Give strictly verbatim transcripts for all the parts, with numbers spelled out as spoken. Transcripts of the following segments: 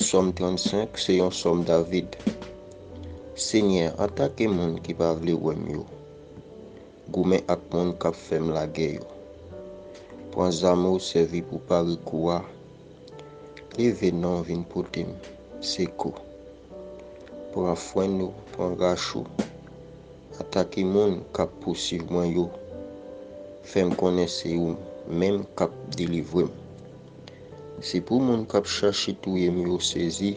Sòm trannsenk, se yon sòm David. Senyè, atake moun ki pa vle wè m yo. Goumen ak moun k ap fè m lagè yo. Pran zam ou sèvi pou pare kou a. Leve non vin pote m sekou. Pran fwèn ou, pran rach ou. Atake moun k ap pousuiv mwen yo. Fè m konnen se ou menm k ap delivre m. Se pou moun k ap chache touye m yo sezi.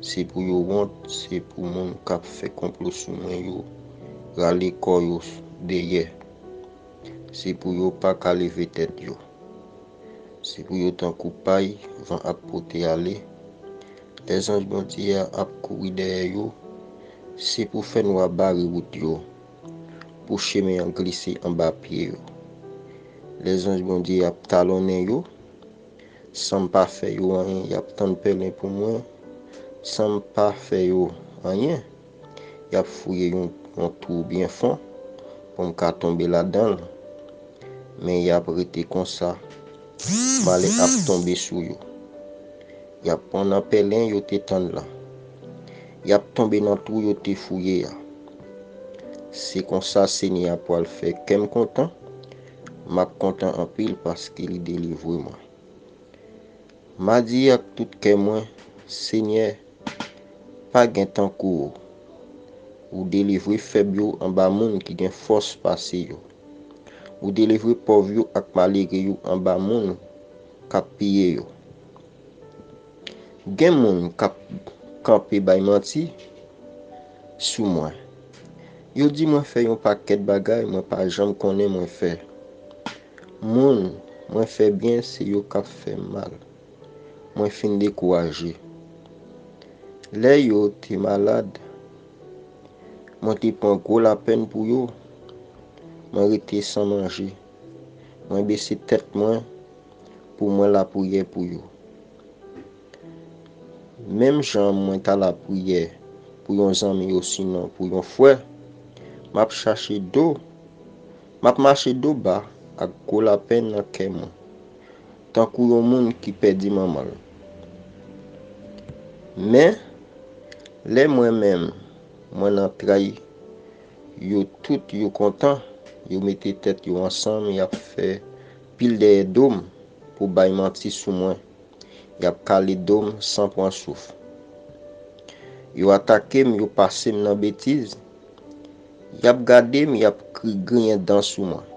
Se pou yo wont, se pou moun k ap fè konplo sou mwen yo rale kò yo dèyè. Se pou yo pa ka leve tèt yo. Se pou yo tankou pay van ap pote ale. Lèzanj Bondye a ap kouri dèyè yo. Se pou fènwa bare wout yo, pou chemen an glise anba pye yo. Lèzanj Bondye ap talonnen yo. San m pa fè yo anyen, y ap tann pèlen pou mwen. San m pa fè yo anyen, y ap fouye yon, yon twou byen fon pou m ka tonbe ladan l. Men y ap rete konsa. Malè ap tonbe sou yo. Y ap pran nan pèlen yo te tann lan. Y ap tonbe nan twou yo te fouye a. Se konsa Senyè a pral fè kè m kontan. M ap kontan anpil paske li delivre mwen. M a di ak tout kè mwen, Senyè, pa gen tankou ou. Ou delivre fèb yo anba moun ki gen fòs pase yo. Ou delivre pòv yo ak malere yo anba moun k ap piye yo. Gen moun k ap kanpe bay manti sou mwen. Yo di mwen fè yon pakèt bagay mwen pa janm konnen mwen fè. Moun mwen fè byen se yo k ap fè m mal. Mwen fin dekouraje. Lè yo te malad, mwen te pran gwo lapèn pou yo. Mwen rete san manje. Mwen bese tèt mwen pou mwen lapriyè pou yo. Menm jan mwen ta lapriyè pou yon zanmi osinon pou yon frè, m ap chache do, m ap mache do ba ak gwo lapèn nan kè mwen, tankou yon moun ki pèdi manman l. Men, lè mwen menm, mwen nan tray, yo tout yo kontan, yo mete tèt yo ansanm, y ap fè pil dèyè do m pou bay manti sou mwen. Y ap kale do m san pran souf. Yo atake m, yo pase m nan betiz. Y ap gade m, y ap gri-, griyen dan sou mwen.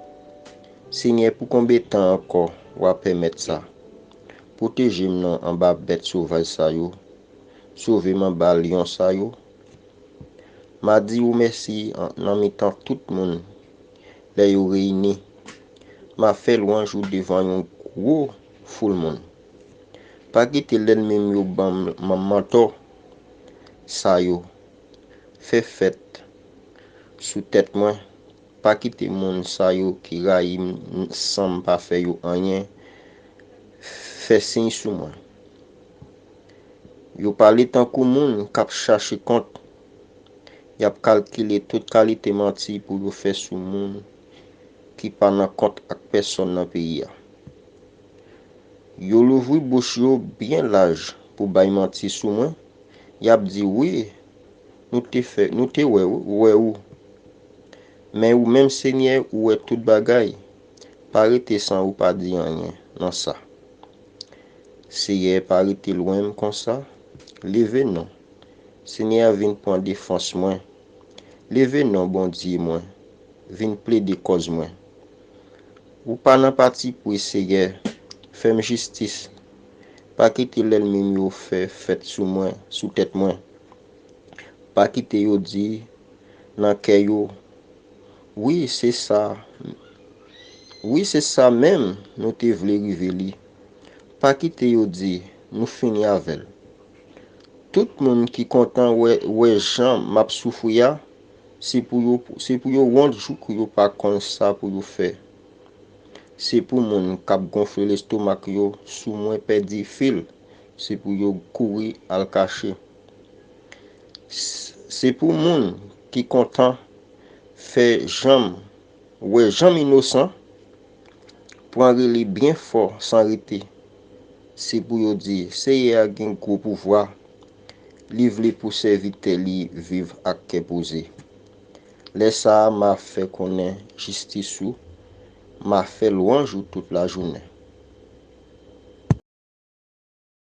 Senyè, pou konbyen tan ankò w a pèmèt sa? Pwoteje m non anba bèt sovaj sa yo. Sove m anba lyon sa yo. M a di ou mèsi an-, nan mitan tout moun lè yo reyini. M a fè lwanj ou devan yon gwo foul moun. Pa kite lènmi m yo ban m, ban m mantò sa yo fè fèt sou tèt mwen. Pa kite moun sa yo ki rayi m san m pa fè yo anyen fè siy sou mwen. Yo pale tankou moun k ap chache kont. Y ap kalkile tout kalite manti pou yo fè sou moun ki pa nan kont ak pèsonn nan peyi a. Yo louvri bouch yo byen laj pou bay manti sou mwen. Y ap di, "Wi, nou te fè, nou te wè, wè ou." Men ou menm, Senyè, ou wè tout bagay. Pa rete san ou pa di anyen nan sa. Seyè, pa rete lwen m konsa. Leve non. Senyè a vin pran defans mwen. Leve non, Bondye mwen, vin plede kòz mwen. Ou pa nan pati pri, Seyè, fè m jistis. Pa kite lènmi m yo fè fèt sou mwen, sou tèt mwen. Pa kite yo di nan kè yo, "Wi, se sa. Wi, se sa menm nou te vle rive li." Pa kite yo di, "Nou fini avè l." Tout moun ki kontan wè, wè jan m ap soufri a, se pou yo, se pou yo wont jouk yo pa konn sa pou yo fè. Se pou moun k ap gonfle lestomak yo sou mwen pèdi fil, se pou yo kouri al kache. S-, se pou moun ki kontan fè jan m, wè jan m inosan, pran rele byen fò san rete. Se pou yo di, Seyè a gen gwo pouvwa, li vle pou sèvitè li viv ak kè poze. Lè sa a, m a fè konnen jistis ou, m a fè lwanj ou tout lajounen.